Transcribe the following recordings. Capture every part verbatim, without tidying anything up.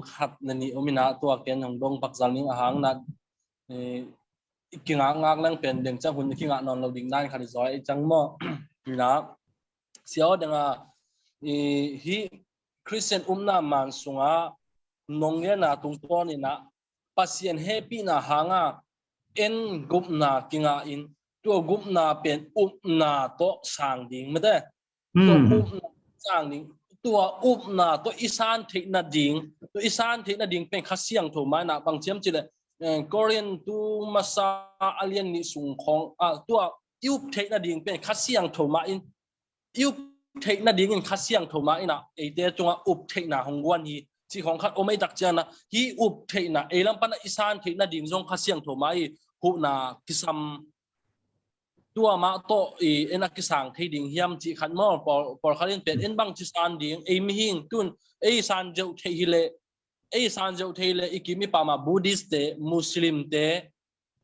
khat na ni om ina, tua ken hong dong pakzal ning ahang na, eh, i kingakngak leng pen deng ciang hun i kingah nawn lo ding dan khat i zawi i cang maw? Ina, sia aw deng a, i, hi Christian upna man sunga nong ngen a tungtawn ina Pasian hehpihna hanga en gupna kingah in, tua gupna pen upna tawh sang ding mate. Tua upna sang ding, tua upna tawh i san theih nading, tua i san theih nading pen Kha Siangtho mah ina, bang ciam cileh, eh, Korin tu masa a lian nih sung khawng, ah, tua i up theih nading pen Kha Siangtho mah in, i up theih nadingin Kha Siangtho mah ina eite tungah up theihna hong guan hi, cih khawng khat om ei tak ciangin ah, hi up theihna ei lam pana i san theih nading zong Kha Siangtho mah i huhna kisam tua mah tawh i en a kisang thei ding hiam cih khat maw? Pawl, pawlkhat in pen en bang ci san ding, ei mihing tun ei san zeuh theih hileh, ei san zeuh thei leh i kim i pam a Buddhist te, Muslim te,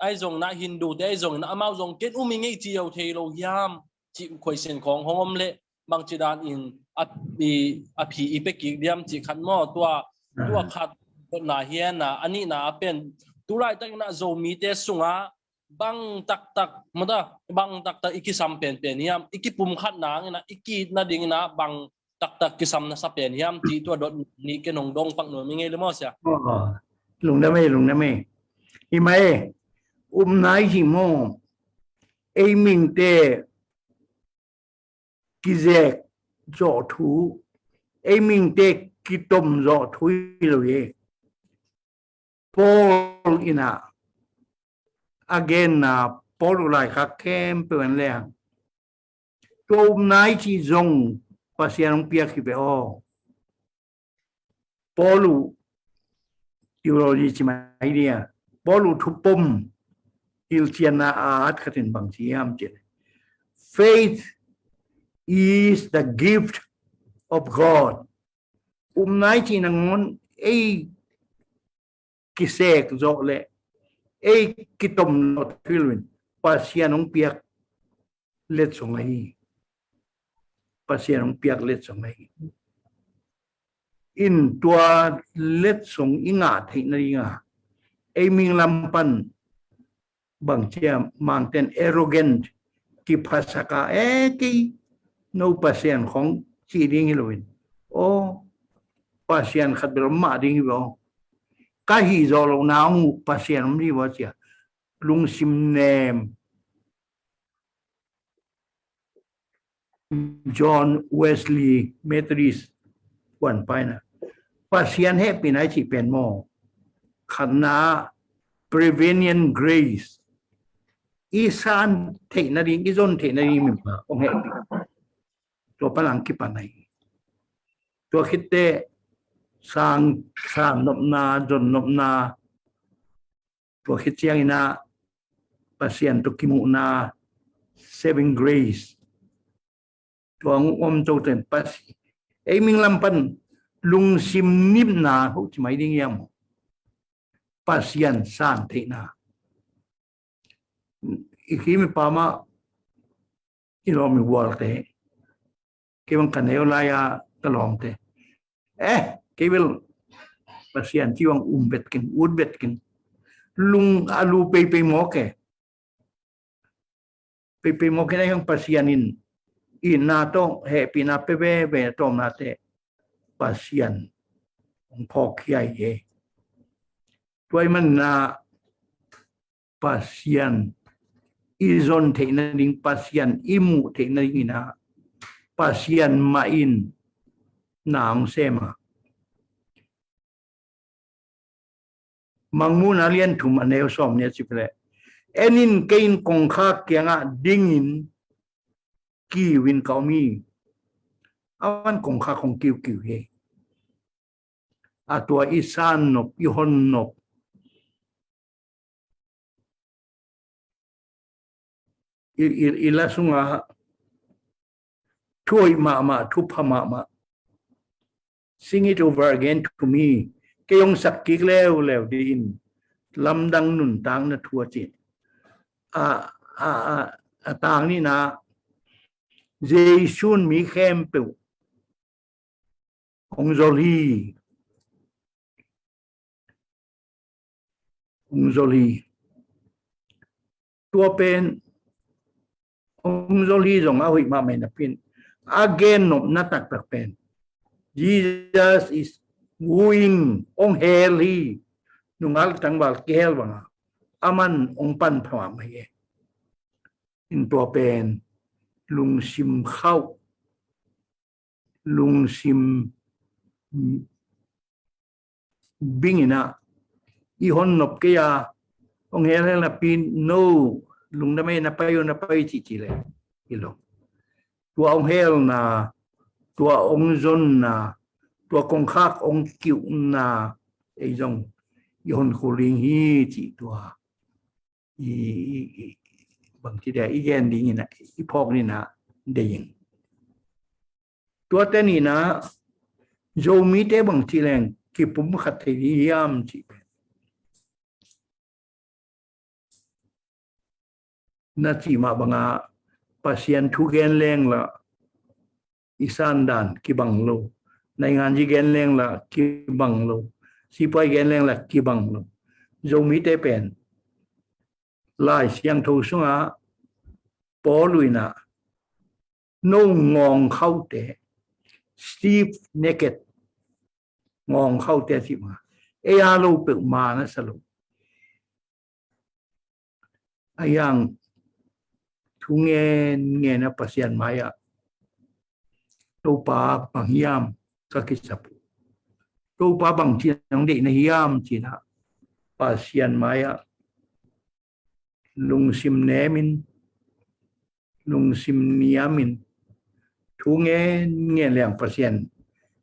ai zong na Hindu te, ai zong na amau zong ken um i ngei ci zeuh thei lo hiam cih khuaisian khawng hong om leh bang ci dan in a, i, a phi i pia kik diam cih khat maw? Tua, tua khat dotna hi a, a nihna a pen tu laitakin ah Zomite sungah bang taktak, mata, bang taktak i kisam penpen hiam, i kipumkhat nangin ah, i ki-it nadingin ah bang taktak kisam na sa pen hiam cih tua dot nih ken hong dong pak nuam i ngei le maw sia? Aw, lungdam ei, lungdam ei. Hi mah ei, upna i cih maw, ei mingte kizek zawh thu, ei mingte kitom zawh thu hi lo hi. Paul in ah a genna Paul uh laikhak khempeuh en leng, tua upna i cih zong Pasian hong piak hi ve aw. Paul uh theology ci mai dia, Paul uh thupom hilhcianna a at khatin bang ci hiam cih leh, faith is the gift of God. Upna i cih nangawn ei kisek zawh leh ei kitom zawh thu hi loin Pasian hong piak letsong ahi. Pasian hong piak letsong ahi. In tua letsong i ngah theih nadinga ei ming lam pan bang ci a, Mangten arrogant, kiphasak a, eh, kei no Pasian khawng ci ding hi loin, aw, Pasian khat bel om mah ding hi ve aw. Ka hih zawh lohna hong uh Pasian om ding hi ve aw ci a, lungsim nem. John Wesley, Methodist, kuan paina. Pasian hehpihna i cih pen maw, khatna, prevenient grace. I san theih nading, i zon theih nading mimpa hong hehpih. Tua pan ang kipan ahi. Tua khitteh sang, san nopna, zon nopna, tua khit ciangin ah Pasian tawh kimuhna, saving grace. Tua hong om toto in Pasian, ei ming lam pan lungsim nipna ho ci mai ding hiam? Pasian san theihna. I kim i pam ah i lawm i gualte, kei bang ka neu lai-a ka lawmte, eh, kei bel Pasian ci bang um bet kin, ut bet kin. Lung a lu peipei mawk e. Peipei mawk in, a hiang Pasian in itna tawh hehpihna pia veve tawmnate Pasian hong phawk khia hi. Tua ahih manin ah Pasian i zon theih nading, Pasian i muh theih nadingin ah Pasian mah in na hong sem a. Mangmuhna lian thum a neu sawm nih a ci pah leh, en in, kei in kongkhak kiangah dingin kiu in ka om hi. A man kongkhak hong kiukiu hi. A tua i san nop, i hon nop, i, i, i la sungah thu hoih mahmah, thu pha mahmah. Sing it over again to me. Kei hong sak kik leuleu dih in, lamdang nuntakna thu a ci. A, a, a, a tang nihna, Jesu in mi khempeuh hong zol hi. hong zol hi. Tua pen hong zol hi zong a hoih mahmah napi in, a gen nopna taktak pen Jesus is wooing, hong hel hi. Nungak tangval kihel banga aman hong pan pha mahmah hi. In tua pen lungsim khauh, lungsim bing in ah, i hon nop kei a, hong hel hel napi in, no, lungdam ei, na pai uh, na pai uh, cih cih leh hi lo. Tua hong helna, tua hong zonna, tua kongkhak hong kiuhna, ei zong i hon khol ding hi cih tua i, i, i, bangci dia i gen ding in ah, i phawk ding in ah deih ing. Tuate ni in ah, Zomite bangci leng kipumkhat thei ding hiam cih pen, na cih mah banga Pasian thu gen leng lah i sandan kibang lo, nainganzi gen leng lah kibang lo, sipuai gen leng lah kibang lo. Zomite pen Lai Siangtho sungah Paul in ah, no ngawngkhaute, stiff necked, ngawngkhaute cih mah, ei a lo peuhmah na sa lo. A hiang thu ngen ngen a Pasian mai-ah, Topa bang hiam ka kisap uh, Topa bangci nang deih na hiam ci-in ah Pasian mai-ah lungsim nemin, lungsim niamin, thu ngen ngen leng Pasian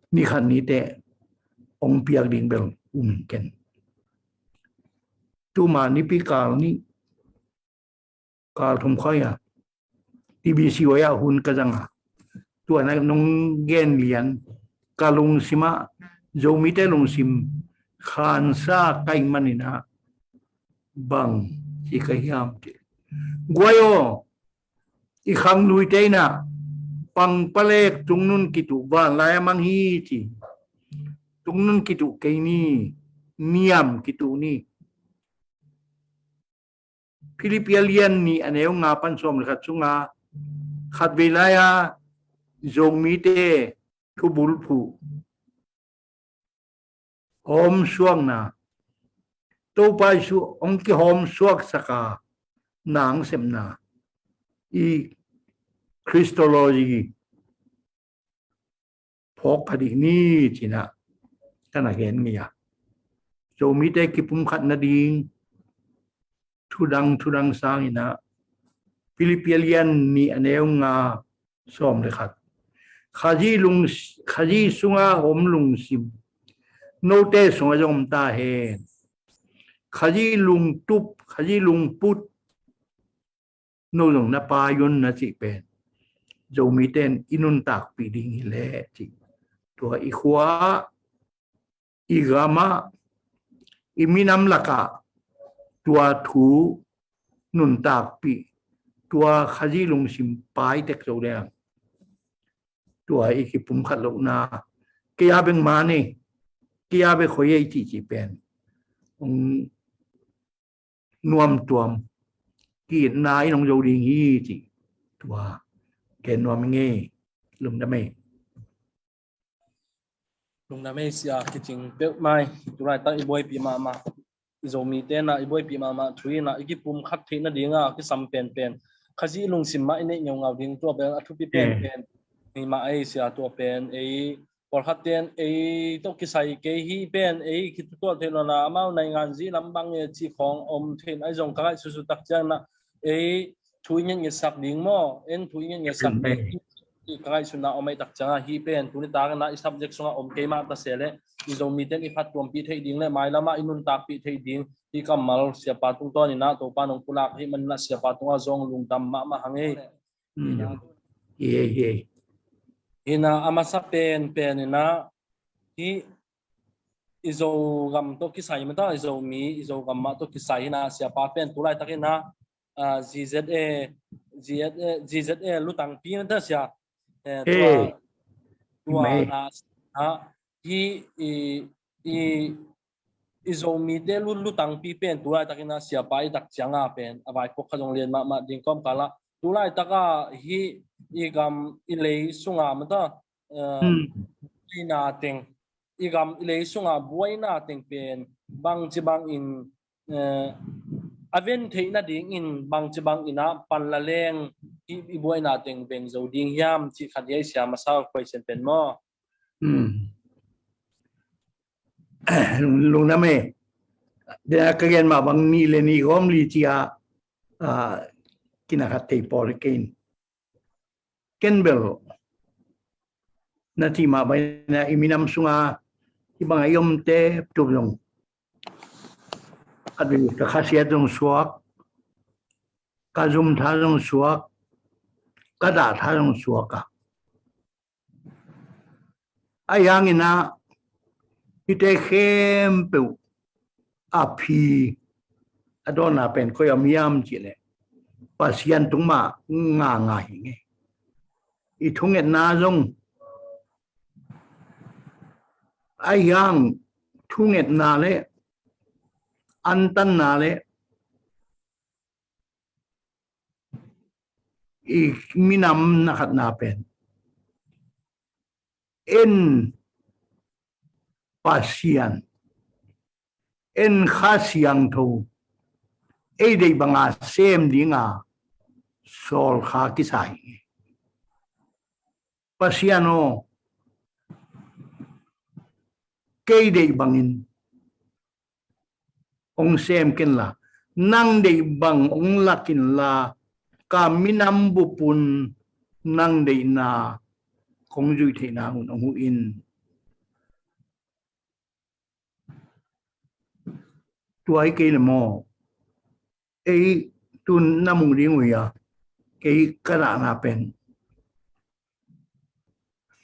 ni khat ni teh hong piak ding bel um ken. Tuma Nipi kal nih, kal thum khawng a, T B C Y ah hun ka zang a, tua na nong gen lian, ka lungsim ah, Zomite lungsim khansa ka hih manin ah, bang ci ka hiam cih, guai aw, i khangluite in ah, pangpalek tungnun kituh, vanlai a mang hi ci. Tungnun kituh kei ni, niam kituh ni. Philippi a lian nih, a neu nga pan sawm le khat sungah, khatvei lai-a Zomite thubulphuh, hawmsuakna, Topa Jesu hong kihawmsuaksak a, na hong sepna, i Christology phawk kha dih ni ci-in ah ka na gen ngei a. Zomite kipumkhat nading thudang, thudang sangin ah, Philippi a lian nih, a neu nga, sawm le khat. Khazih lung, Khazih sunga om lungsim note sungah zong om ta hen. Khazih lungtup, Khazih lungput no zong na pai un na cih pen, Zomite in i nuntakpih ding hi leh cih. Tua i khua, i gam ah, i minam lakah tua thu nuntakpih, tua Khazih lungsim pai tek zo leng, tua i kipumkhat lohna, kei a bek man ei, kei a bek hoih ei cihcih pen hong nuamtuam, ki-itna in hong zo ding hi cih tua gen nuam ing ei. Lungdam ei. Lungdam ei sia, kicing peuhmah. Tulaitak i buaipih mahmah, i Zomite in ah i buaipih mahmah thu in ah i kipumkhat theih nading a kisam penpen, Khazih lungsim mah i neih ngeungau ding, tua bel a thupi penpen hi mah ei sia. Tua pen ei pawlkhatte in ei tawh kisai kei hi pen, ei kitutuah theih lo-in ah amau naingan zi lam bang e cih khawng om thei in, ahi zong ka ngaihsutsuh tak ciangin ah ei thu i ngetngetsak ding maw, en thu i ngetngetsak ding ka ngaihsutna om ahih tak ciangin ah, hih pen tuni takin ah i subject sungah om kei mah ta se leh, i Zomite in i phattuampih theih ding leh mailam ah i nuntakpih theih ding hih kammal siapa tungtawnin ah Topa in hong pulak ahih manin ah siapa tungah zong lungdam mahmah hang ei. Hi ei, hi ei. Hi in ah a masa penpen in ah, hih i Zogam tawh kisai mah ta, i Zomi, i Zogam mah tawh kisai hi in ah, siapa pen tulaitakin ah, ah, Z Z A, Z Z A, Z Z A lutangpi mah ta sia. Eh, tua, tua na, ah, hih i, i i Zomite lu, lutangpi pen tu laitakin a siapa i tak cianga pen a vaipuak khat zong lian mahmah ding kawmkal ah tu laitaka hih i gam i lei sunga mata, eh, Hmm. buaina teng, i gam i lei sunga buaina teng pen bangci bangin, eh, a ven theih nadingin bangci bangin a pan la leng i, i buaina teng veng zo ding hiam cih khat hi ei sia masa khuaisen pen maw? Hmm. Lungdam e. Dena ka gen mah bang nih le nih gawm li cia, ah, kina khat thei pawl hi kein. Ken bel na cih mah bangin a i minam sunga i bang a i omte tup zong, khat vei ka khasiat zong suak, ka zum tha zong suak, ka dah tha zong suak a. Ahi hangin a hihte khempeuh a phi a dawnna pen koi a om hiam cih leh Pasian tung mah nga nga hi ngei. I thungetna zong ahi hang thungetna le antanna le i minam na khatna pen en Pasian, en Kha Siangtho ei deih banga sem dinga sawl kha kisa hi. Pasian aw, kei deih bangin hong sem ken la, nang deih bang hong lak inla, ka minam bup un nang deihna kong zuih theihna hun hong huh in. Tua hi kei le maw, ei tun na muh ding uh hi a, kei ka dahna pen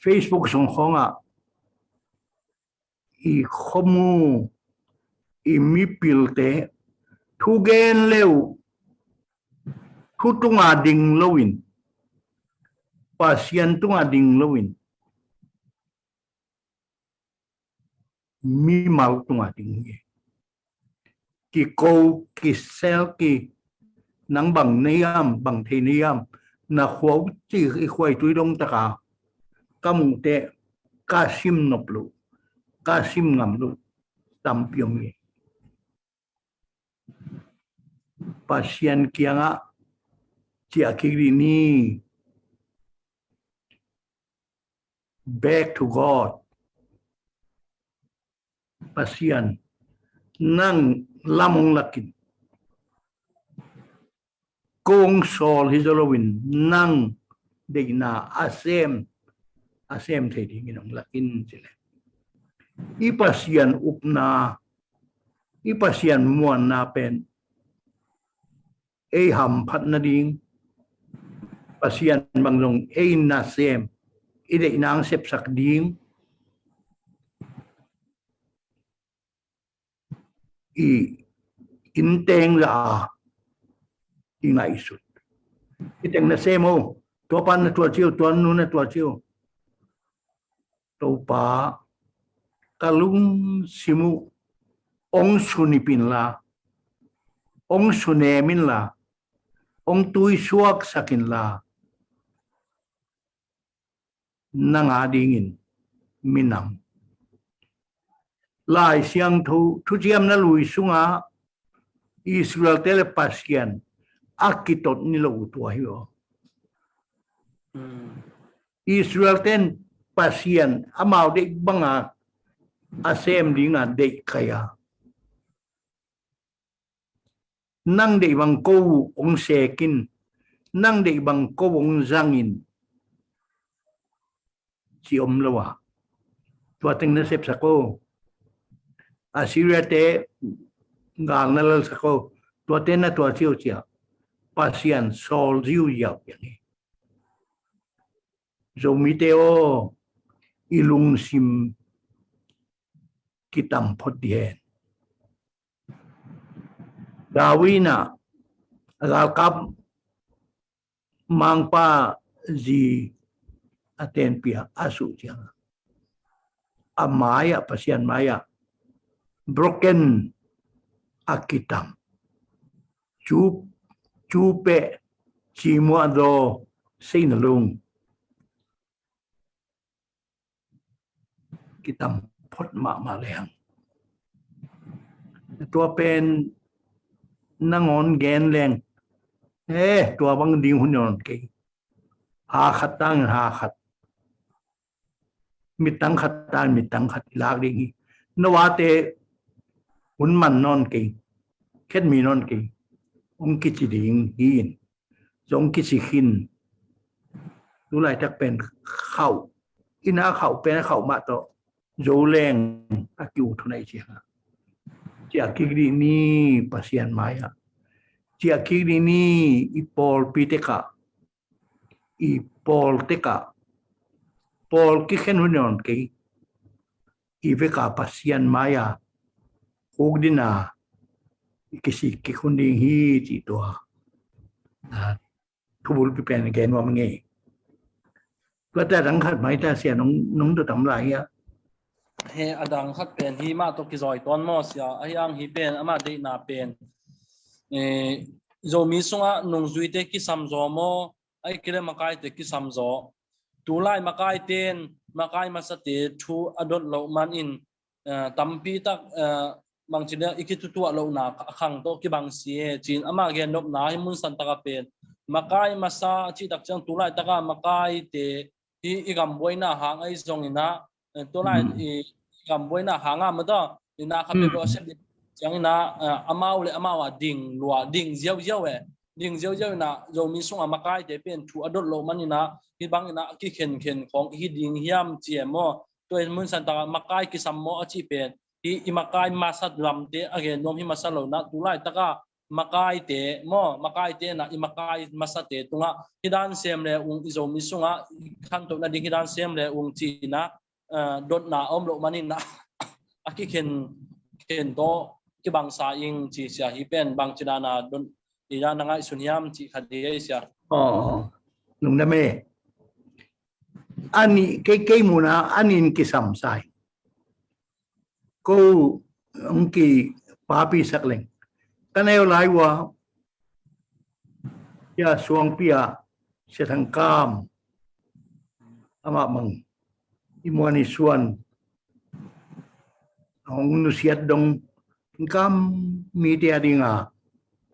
Facebook sung khawngah i khuamu i mipilte thugen le uh, thu tunga ding loin, Pasian tunga ding loin, mimal tunga ding hi. Kiko, kisel, ki nang bang nei am, bang thei nei am, na khua uh ci i khuaitui dong taka ka muhte ka sim nop loh, ka sim ngam loh tampi om hi. Pasian kiangah ciah kik dih ni. Back to God. Pasian, nang lam hong lakin, kong sawl hi zo loin nang deihna a sem, a sem thei dingin hong lakin ci le. I Pasian upna, i Pasian muanna pen ei hamphat nading, Pasian bang zong ei nasem, i deihna hong sepsak ding, i inteng za a i ngaihsut. I teng nasem o, tua pa na tua ci o, tua nu na tua ci o. Topa, ka lungsim uh hong sunip inla, hong sunem inla, hong tuisuaksak inla, nang a dingin minam. Lai Siangtho thuciamna lui sunga Israel-te le Pasian a kitot ni lo uh tua hi aw. Mm. Israel-te in Pasian amau deih banga a sem dinga deih kai a, nang deih bang ko uh hong sekin, nang deih bang ko uh hong zangin ci om lo a, tua teng na sepsak o. Assyria-te gal na lalsak o, tuate na tua ci o cia, Pasian sawl ziauziau piang hi. Zomite aw, i lungsim kitam phot dih hen. David in a galkap mangpa zi a tenpih a, a suh ciang a, a mai-ah, Pasian mai-ah broken a kitam. Cu, cu peh, ci muah daw, sei na lung. Kitam phot mahmah leng. Tua pen nangawn gen leng. Eh, tua bang ding hun nawn kei. Ha khat tang ha khat. Mittang khat tang mittang khat lak ding hi. Na vate hun man nawn kei. Khet mi nawn kei. Hong kici ding hi in. Zong kici khin. Tu laitak pen khauh. Ina khauh pen khauh mah tawh. Zo leng a kiu thunai ciang a. Ciah kik dih ni Pasian mai-ah. Ciah kik dih ni i pawlpi tekah. I pawl tekah. Pawl kikhen hun nawn kei. I vekah Pasian mai-ah. Kuk dina. I kisik kik hun ding hi ci tua. Thubulpi pen gen nuam ngei. Tua ta dang khat mai ta sia nong, nong tua tam lai hia. He a dang khat pen hi mah tawh kizawi tawn maw sia. Ahi ang hi pen amah deihna pen. Eh, Zomi sungah nungzuite kisam zaw maw. Ahi kei le makaite kisam zaw. Tulai makaite in, makai masate thu a dot loh manin, eh, tampi tak, eh, bangci le i kitutuah lohna a khang tawh kibang si e, ci-in amah gennopna hi munsan taka pen. Makai masa cih tak ciang tulai taka makaite hi i gambuaina hang ahi zongin ah, eh, tulai i gambuaina hang ah mata, i na kha pe lo a sep ciangin ah, eh, amau le amau ah ding lua, ding ziauziau e. Ding ziauziau in ah, Zomi sungah makaite pen thu a dot loh manin ah, hi bangin ah kikhenkhen khawng hi ding hiam ci e maw. Tua in munsan taka makai kisam maw a cih pen. Hi i makai masat lamte a gen nuam hi masa lo na, tulai taka makaite maw, makaite na i makai masate tungah hi dan sem le ung i Zomi sungah i khantoh nading hi dan sem le ung cihna, eh, dotna a om loh manin na a kikhen, khen tawh kibangsa ing ci sia hi pen bangci dana dot i dan na ngaihsun hiam cih khat hi ei sia. Aw, lungdam e. Ani, kei, kei muna, anin kisam sai. Ko hong kipapi sak leng. Ka neu lai ua, sia suangpi a, sia thangkam. Amah mang. I muan i suan. Hong nusiat dong. Kam mite a dinga.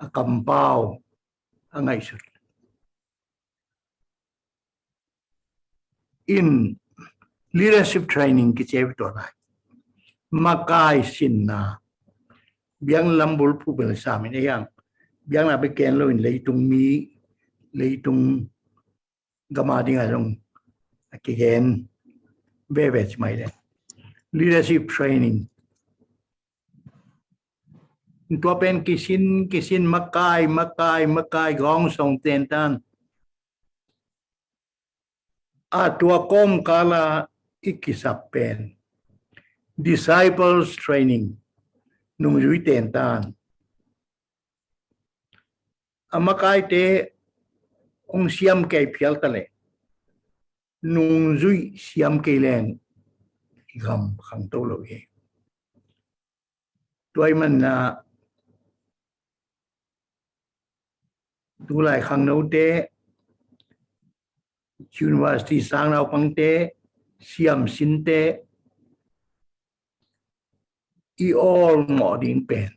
A kampau. A ngaihsut. In leadership training kici a tua lai. Makai sinna. Biang lambul pu bel samin e yang. Biang na be ken lo in leitung mi, leitung gama dinga zong a kigen veve ci mai le. Leadership training. Tua pen kisin, kisin makai, makai, makai gawng song tentan. A tua kawmkala i kisap pen disciples training, nungzui tentan. A makaite hong siam kei phial ta le nungzui siam kei leng i gam khangto lo hi. Tua i manna tulai khangnote, university sang naupangte, siamsinte, i awlmawh ding pen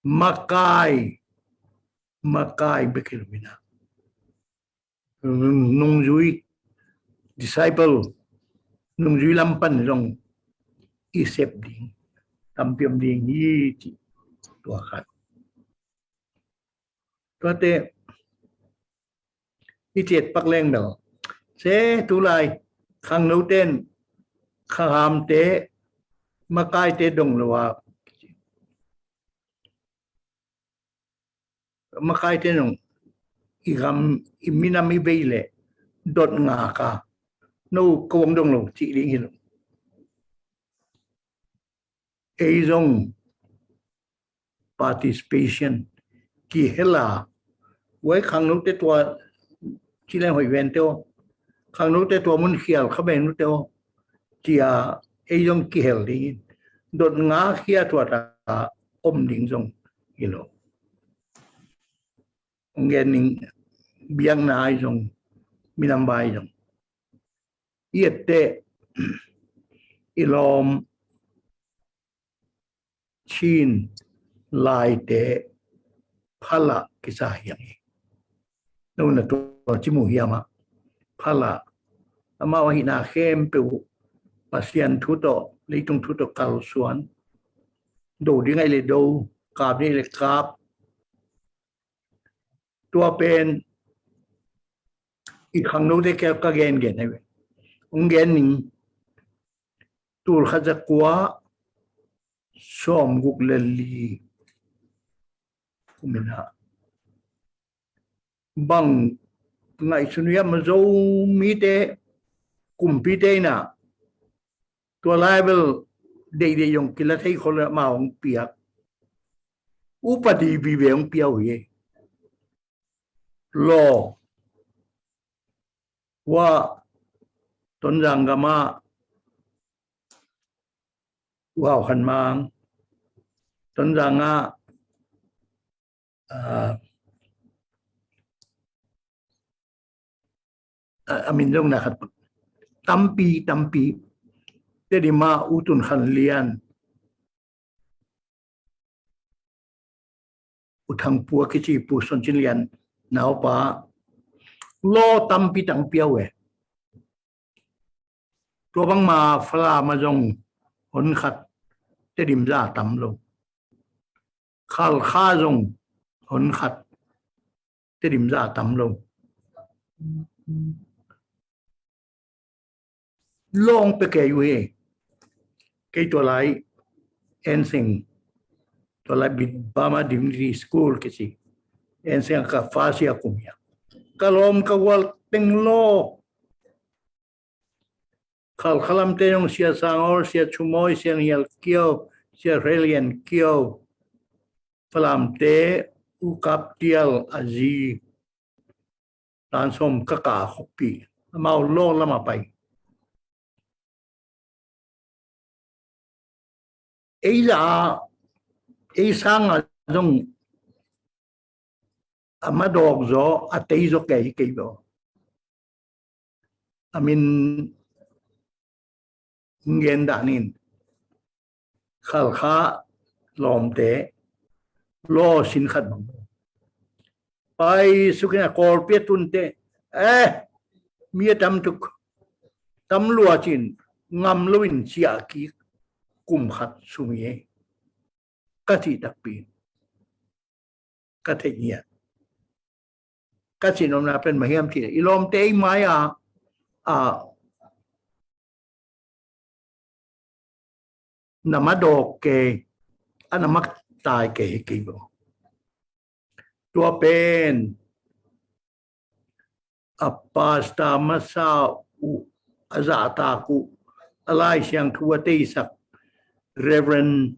makai, makai bek hi lo in ah. Nungzui, disciple, nungzui lam pan zong i sep ding, tampi om ding hi ci tua khat. Tuate i ciat pak leng bel se tulai khangnoten, khanghamte, makaite dong lo a, makaite nong i gam, i minam i bei le dot ngaka no kawng dong lo cih ding hi lo. Ei zong participation kihela. Wai khangnote tua ci leng hoih vente aw. Khangnote tua mun khial kha vente aw. Cia ei zong kihel dingin, dot nga khia tuata om ding zong hi lo. Hong gen ning, biakna ai zong, minam bai zong i etteh, i lawm Chin laite phala kisa hiang hi. No na tua ci mu hiam ah, phala, amau ahihna khempeuh Pasian thu tawh, leitung thu tawh kalsuan. Do ding ai le do, kap ding ai le kap. Tua pen i khangnote kiang ka gengen ai ve. Hong gen ning, tul khat za kua sawm guk le li kum in ah, bang ngaihsun hiam, Zomite kumpite in ah tua lai bel deihdeih zong kila thei khol, amau hong piak. Upadi vive hong pia uh hi. Law uh ah Tonzang gam ah U Hau Khan Mang, Tonzang ah, ah, a, a min zong na khat, tampi, tampi, Tedim ah U Tun Khan Lian, U Thang Pua kici, Pu Son Cin Lian naupa, law tampi tang pia uh e. Tua bangma Falam ah zong hon khat, Tedim zah tam lo. Khalkha zong hon khat, Tedim zah tam lo. Law hong pia kei uh hi. Kei tua lai En Seng, tua lai Bit Burma Divinity School kici, En Seng ah ka first year kum hi a, ka lawm ka gual teng law. Khalkha lamte zong Sia Sang Awl, Sia Chu Mawi, Sia Nial Kio, Sia Hre Lian Kio, Falamte U Kap Tial a zi, tan sawm ka kah khopih, amau law lam ah pai. Ei zah a, ei sang a zong a madawk zaw, a tei zaw kei hi kei baw. A min hong gen dan in, Khalkha lawmte law sin khat bang, pai suk in a Kawlpi a tunte, eh, mi a tam tuk, tam lua cin, ngam lo in ciah kik, kum khat sung hi, ka cih takpi, ka theih ngiat. Ka cih nopna pen bang hiam cih leh, i lawmte ei mai a, a, na madawk kei, a na maktai kei hi kei baw. Tua pen a pastor masa uh, a zahtak uh, a Lai Siangtho a teisak Reverend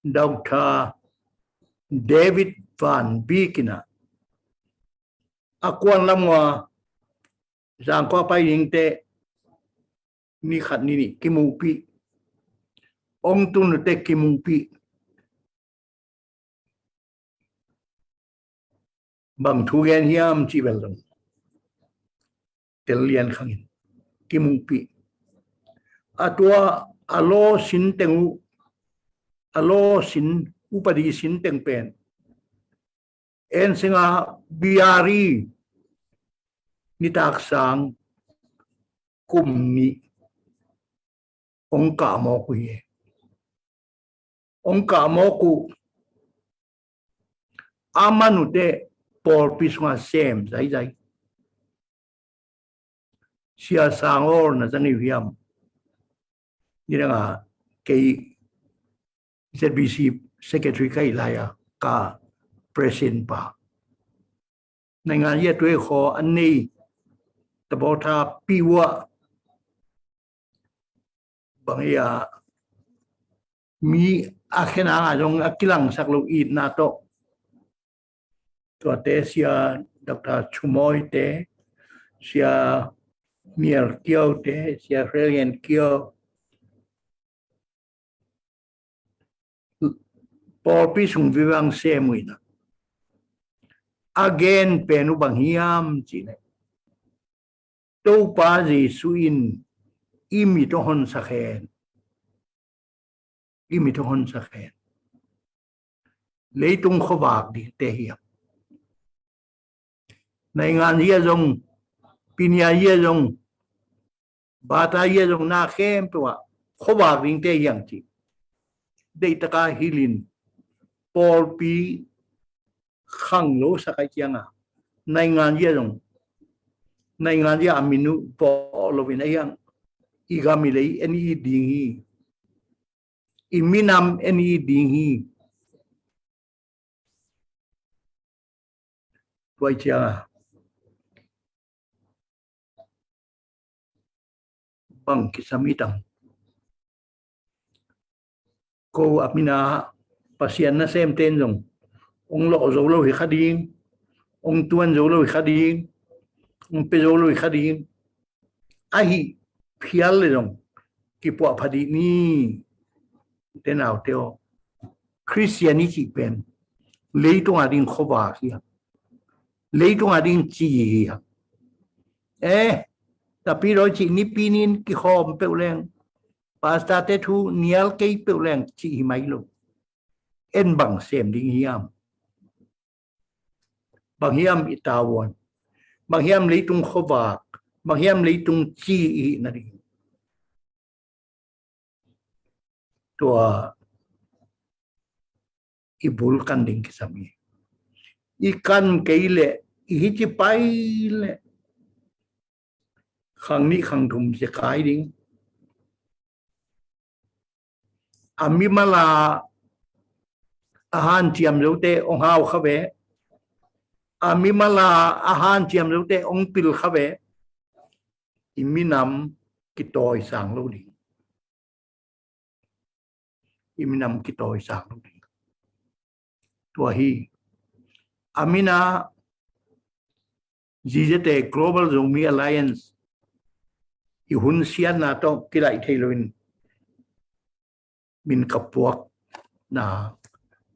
Doctor David Van Bik in ah, a kuan lam ua Zangkua pai dingte ni khat ni nih kimuhpih, hong tun uh teh kimuhpih. Bang thu gen hiam cih bel zong tel lian khang in kimuhpih. A tua a law sin teng uh, a law sin, upadi sin teng pen En Seng a biari nitak sang kum nih hong kah mawk uh hi. Hong kah mawk uh, a man uh teh pawlpi sungah sem zaizai. Sia Sang Awl na za ngei uh hiam? Nidang a kei Z B C secretary ka hih lai a, ka president pa, naingan ia tuai khaw a nei, tabawtha pi uh a, bang ia mi a khen a ngai zong a kilangsak lo itna tawh. Tuate Sia Doctor Chu Mawi te, Sia Nial Kio te, Sia Hre Lian Kio, pawlpi sung vive hang sem uh in ah, a gen pen uh bang hiam cih leh, Topa Jesuh in i mit hong honsak hen, i mit hong honsak hen, leitung khuavak dingte hi hang. Naingan hi a zong, pinia hi a zong, bata hi a zong, na khempeuh ah khuavak dingte hi hang cih deihtakin hilh in, pawlpi khanglo sak ahih ciangin, naingan hi a zong, naingan hi a, a min uh vawh loin ahi hang, i gam i lei en i it ding hi. I minam en i it ding hi. Tua ahih ciangin bang kisam i tam? Ko a min a Pasian nasemte in zong hong lawh zo lo hi kha ding, hong tuan zo lo hi kha ding, hong pia zo lo hi kha ding. Ahih phial leh zong kipuahpha dih ni, te naute aw. Khristian i cih pen leitung a ding khuavak hi hang. Leitung a ding ci hi hang. Eh, tapi dawi cih nipi ni-in kikhawm peuh leng, pastor-te thu nial kei peuh leng cih hi mai lo. En bang sem ding hiam? Bang hiam i tavuan? Bang hiam leitung khuavak, bang hiam leitung ci i hih nading? Tua i bul kan ding kisam hi. I kan kei leh, i hi ci pai leh, khang nih khang thum sia kai ding. A mimal a a hanciam zote hong hau kha ve. A mimal a a hanciam zote hong pil kha ve. I minam kitawisang lo ding. I minam kitawisang lo ding. Tua hi. A min a Zizete Global Zomi Alliance i hun siatna tawh kilaih thei loin min ka puakna,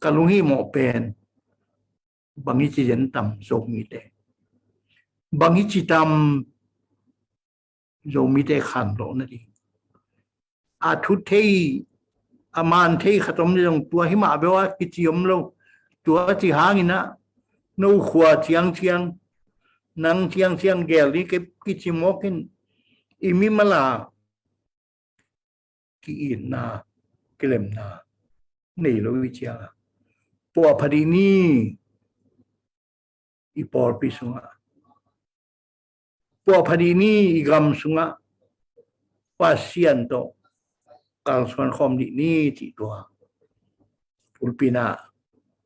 ka lunghimawh pen bang i ci zen tam Zomite? Bang i ci tam Zomite khanlawh nading? A thu thei, a man thei khat om zong tua hi mah beuh a kici om lo. Tua ci hangin ah no khua ciangciang, nang ciangciang gel ding kei kici mawk in, i mimal a ki-itna, kilemna nei lo i ciang a, puahpha dih ni i pawlpi sungah, puahpha dih ni i gam sungah, Pasian tawh kalsuan khawm dih ni cih tua pulpit ah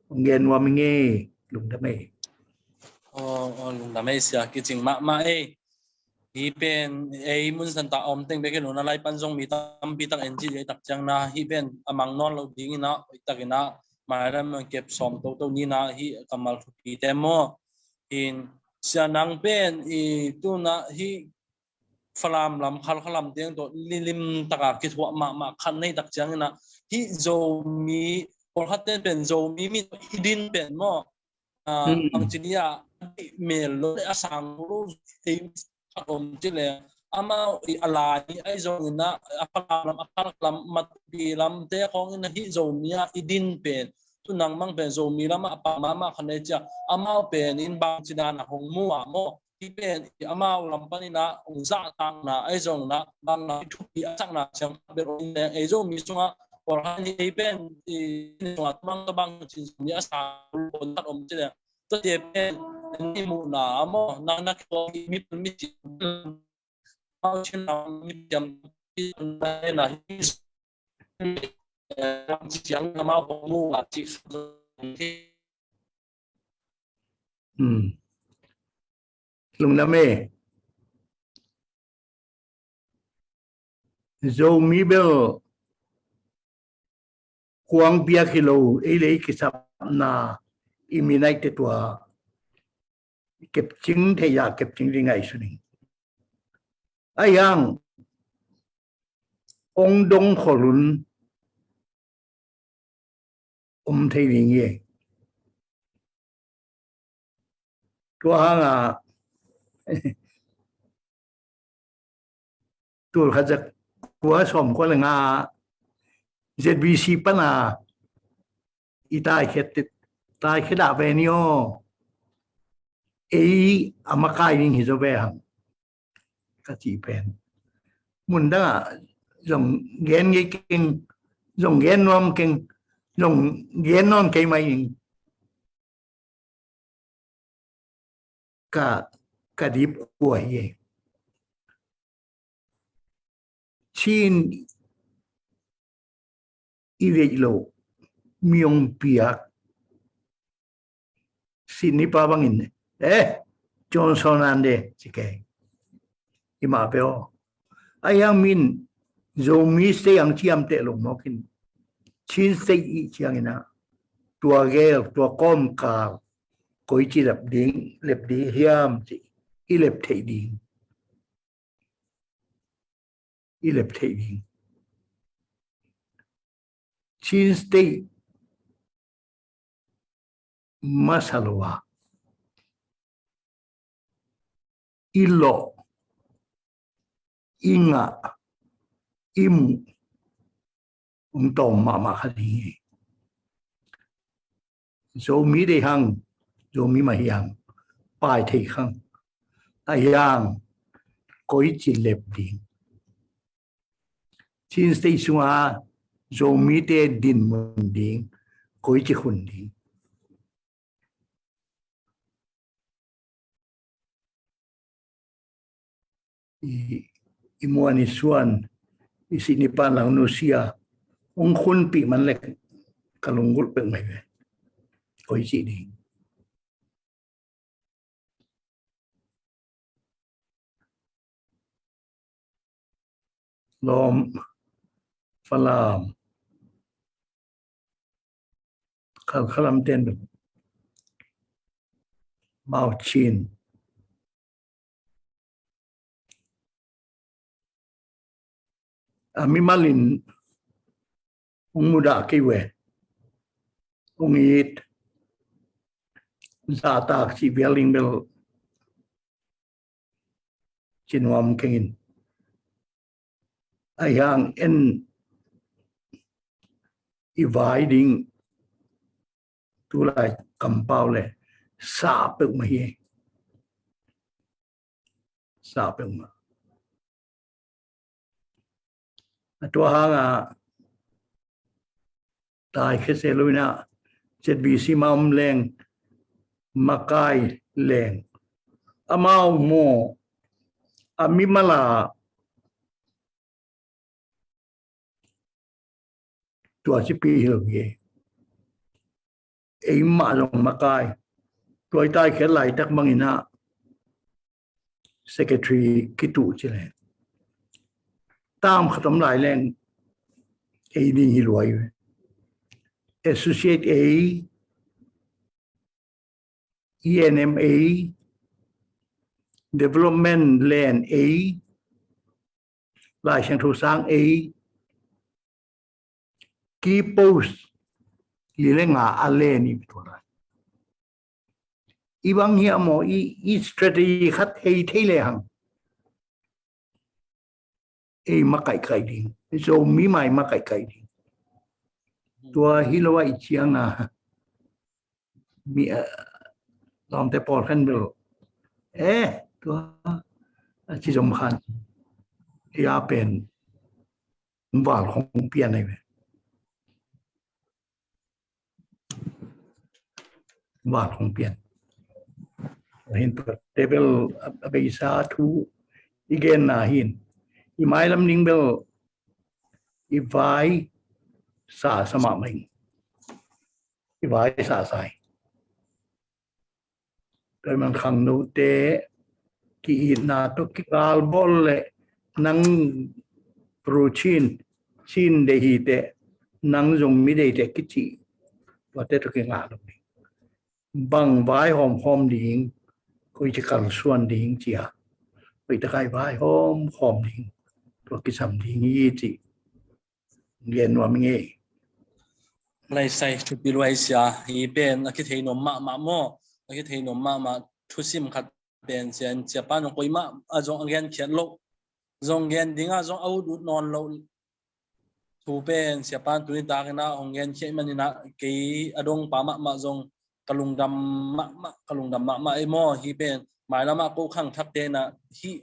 hong gen nuam ing ei. Lungdam ei. Aw, aw, lungdam ei sia, kicing mahmah ei. Hih pen ei mun santa a om teng bek hi lo in ah, lai pan zong mi tampi tak en ci ei tak ciang in ah, hih pen a mang nawn loh dingin ah, hoih takin ah mailam kep sawm toto ni in ah, hih kammal thupite maw. In sia, nang pen i tu in ah hih Falam lam, Khalkha lam teng tawh limlim taka kithuah mahmah khat nei tak ciang in ah, hih Zomi, pawlkhat ten pen Zomi mi tawh i din pen maw, ah, hmm, bangci ni a, a deih mel lo le a sang lo, ei khat om ci le, amau i a lai ni ahi zongin ah, a Falam lam, a Khalkha lam, Matupi lamte khawng in ah hih Zomi a i din pen, tu nang mang pen Zomi lamah a pang mahmah khat nei ci a, amau pen in bangci dan a hong mu a maw? Hih pen amau lam panin ah hong zahtakna ahi zongin ah, bang lam thupi a sakna ciang bel om leng, ei Zomi sungah pawlkhat in ei pen i sungah tua bang tua bang cin Zomi a sang lo khat om ci leng, tuate pen i muhna a maw, nang na kituak i mi pen mi cin, amau cin lam mi ciam, na hi ciang amau hong mu a cih. Hmm. Lungdam ei. Zomi bel kuang piak hi lo, ei le ei kisapna i mi naite tua kepcing thei a, kepcing ding ngaihsun ing. Ahi hang hong dong khol un, om thei ding hi. Tua hanga tul khat za kua sawm kua le nga Z B C pana i taikhia, taikhia dah ve ni aw. Ei a makai ding hi zaw ve hang ka cih pen mun dangah zong gen ngei keng, zong gen nuam keng, zong gen nawn kei mai ing. Ka, ka dip kua hi. Chin i deih lo mi hong piak Sydney pa bangin, eh, Johnson ande ci kei. I mah pe aw. Ahi hang min Zomi State ang ciamteh lo mawkin Chin State i ciangin ah tua gel, tua kawmkal koici lep ding, lep ding hiam ci i lep theih ding. I lep theih ding. Chin State masa lo a i lawh, i ngah, i muh hong tawm mahmah kha ding hi. Zomi deih hang, Zomi mah hi hang, pai thei khang. Ahi hang koici lep ding. Chin State sunga Zomite dinmun ding koici khun ding. I, i muan i suan, i Sydney pan lang nusia hong khunpih man lek ka lunggulh peuh mai ve. Koici ding. Lawm, Falam, Khalkhalam ten, Mauchin. A mimalin hong mudah kei ve. Hong it zahtak cih vial ding bel ci nuam kengin. Ahi hang en i vai ding tulai kampau le sa peuhmah hi. Sa peuhmah. A tua hanga taikhia se lo inah Z B C ma om leng makai leng amau maw a mimala tua cipi hi lo hi. Eimah zong makai tua i taikhiat laitak manginah secretary kituh ci leng tam khat om lai leng ei ding hi luai. Associate ei, E N M ei, development land ei, Lai Siangtho sang ei, key post li le nga a len i tua lai. I bang hiam maw, i, i strategy khat hei thei le hang ei makaihkaih ding, Zomi mai makaihkaih ding. Tua hi lo a i cianga mi a lawmte pawl khan bel eh tua a ci zom khan ia pen val hong pian ai ve. Val hong pian. Hin tua tebel a beisa thu i genna hin i mailam ning bel i vai sa sa mahmah ing. I vai sa sa ing. Tua man khangnote ki-itna tawh kigalbawl le nang Ru Chin, Chin deih hi teh, nang Zomi deih teh kici tuate tawh kingah lo ding. Bang vai hawmkhawm ding, koi ci kalsuan ding cia, koi takai vai hawmkhawm ding, tua kisam ding hi ci. Gen nuam ing ei. Laisai thupi luai sia, hi pen a kithei nuam mahmah maw? A kithei nuam mahmah thusim khat pen sia in, siapa nong koi mah a zong a gen khiat loh, zong gen dingah zong a ut ut nawn loh thu pen siapa in tuni takin ah hong gen khiat manin ah kei a dongpa mahmah zong ka lungdam mahmah, ka lungdam mahmah ei maw? Hi pen mailamah ko khangthakte in ah hi,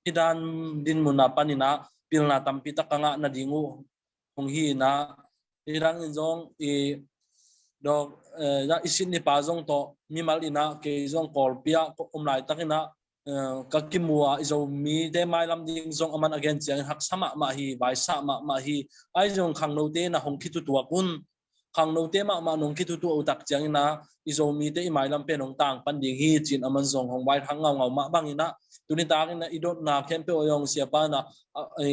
hi dan dinmun ah panin ah pilna tampi tak ka ngah nading uh hong hi in ah, hi dangin zong i dok, eh, i sit nipa zong tawh mimal in ah kei zong Kawlpi ah om laitakin ah, eh, ka kimu a i Zomite mailam ding zong a man a gen ciangin haksa mahmah hi, vaisa mahmah hi. Ai zong khangnote in ah hong khitutuak un, khangnote mahmah nong khitutuak uh tak ciangin ah i Zomite i mailam pen hong tangpan ding hi ci-in a man zong hong vaihak ngaungau mah bangin ah tuni takin ah i dotna khempeuh a zong siapa in ah, a, a,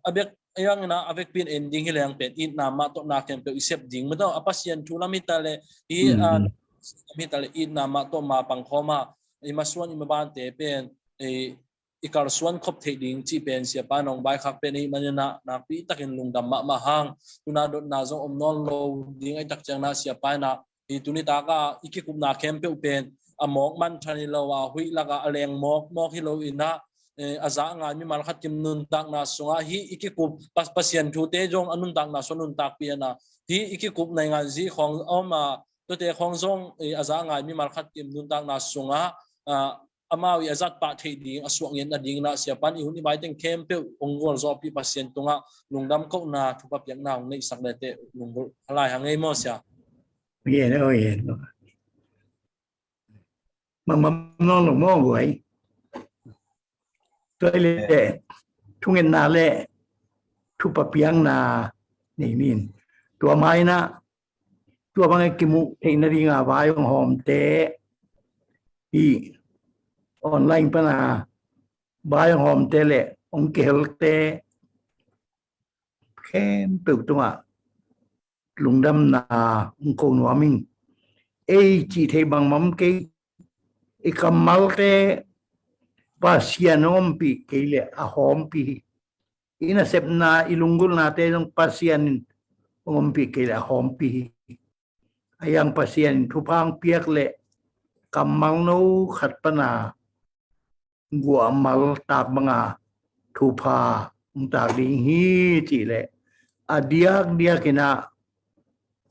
a bek a zangin ah a vekpi in en ding hi leng pen itna mah tawh na khempeuh i sep ding mah tawh a Pasian thu lam hi ta leh hi, a, lam hi ta leh itna mah tawh ma pangkhawm a i masuan i mabante pen i, i kalsuan khop theih ding cih pen siapa in hong vaikhak pen ahih manin ah nakpi takin lungdam mahmah hang. Tuna dotna zong om nawn lo ding ahih tak ciangin ah siapa in ah hi tuni taka i kikupna khempeuh pen a mawk man than hi lo a, huih lakah a leng mawk mawk hi lo in ah, eh, a za a ngai mimal khat kim nuntakna sungah hi i kikup Pa-, Pasian thute zong a nuntakna sungah nuntakpih in ah hi i kikup naingan zi khawng a om a, tuate khawng zong, eh, a za a ngai mimal khat kim nuntakna sungah, ah, amau i a zat pah theih ding a suak ngen nadingin ah siapa in i hun i vai teng khempeuh hong gualzawhpih Pasian tungah lungdam kohna thupha piakna hong neihsak leh teh lunggulh a lai hang ei maw sia? Yen, oh yen. Mangmang nawn lo maw guai? Tua leh thungetna leh thupha piakna nei nin. Tua mah in ah tua bang a kimuh theih nadinga vai hong hawmte, hi online pana vai hong hawmte leh hong kihelte khempeuh tungah lungdamna hong ko nuam ing. Ei cih theih bangmah kei, i kammalte Pasian hong ompih kei leh a hawmpih hi. I nasepna, i lunggulhnate zong Pasian in hong ompih kei leh a hawmpih hi. A yang Pasian in thupha hong piak leh kammal no khat pana guahmal tak banga thupha hong tak ding hi cih leh a diakdiak in ah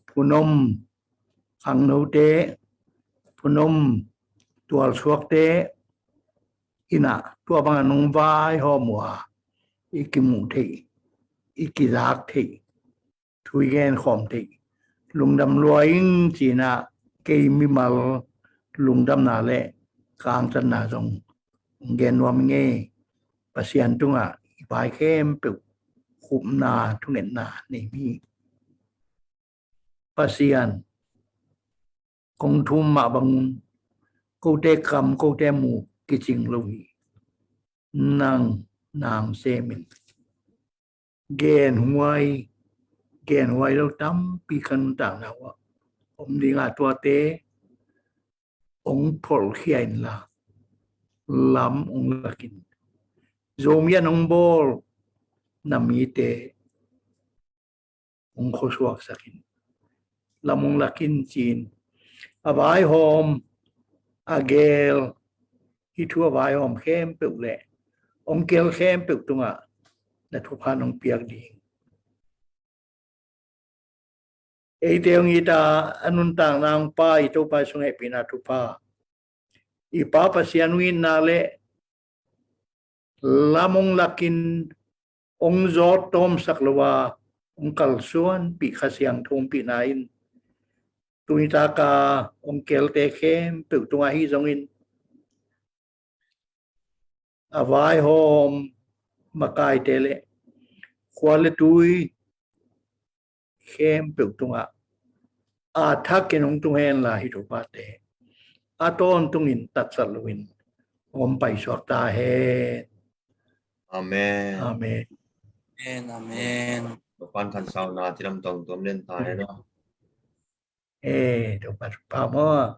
phunom khangnote, phunom tualsuakte in ah tua banga nong vaihawm uh a i kimuh theih, i kizak theih, thu i gen khawm theih lungdam lua ing ci-in ah kei mimal lungdamna leh ka angtanna zong gen nuam ing ei. Pasian tungah i vai khempeuh khupna thungetna nei mi. Pasian, kong thum mah bangun kote kam, kote mu kicing lo hi. Nang, nang semin genhuai, genhuai lo tampi ka nuntakna uah om dinga tuate hong pholhkhia inla lam hong lakin, Zomi an hong bawl na mite hong khuasuaksak in, lam hong lakin ci-in a vaihawm, a geel, hih thu a vaihawm khempeuh leh hong kel khempeuh tungah na thupha nong piak ding. Eite hong it a, a nuntakna hong pia i Topa Jesu hehpihna thupha, i Pa Pasian hong itna leh lam hong lakin hong zawt tawmsak lo a hong kalsuanpih Kha Siangtho ompihna in tuni taka hong kelte khempeuh tungah ahi zongin a vaihawm makaite leh khua leh tui khempeuh tungah a thakin hong tung henla, hih thupate a tawntungin tatsat loin hong om paisuak ta hen. Amen. Amen. Amen, amen. Topa'n khansauna cidam tawngtuam len ta hen aw. Eh, Topa thupha maw.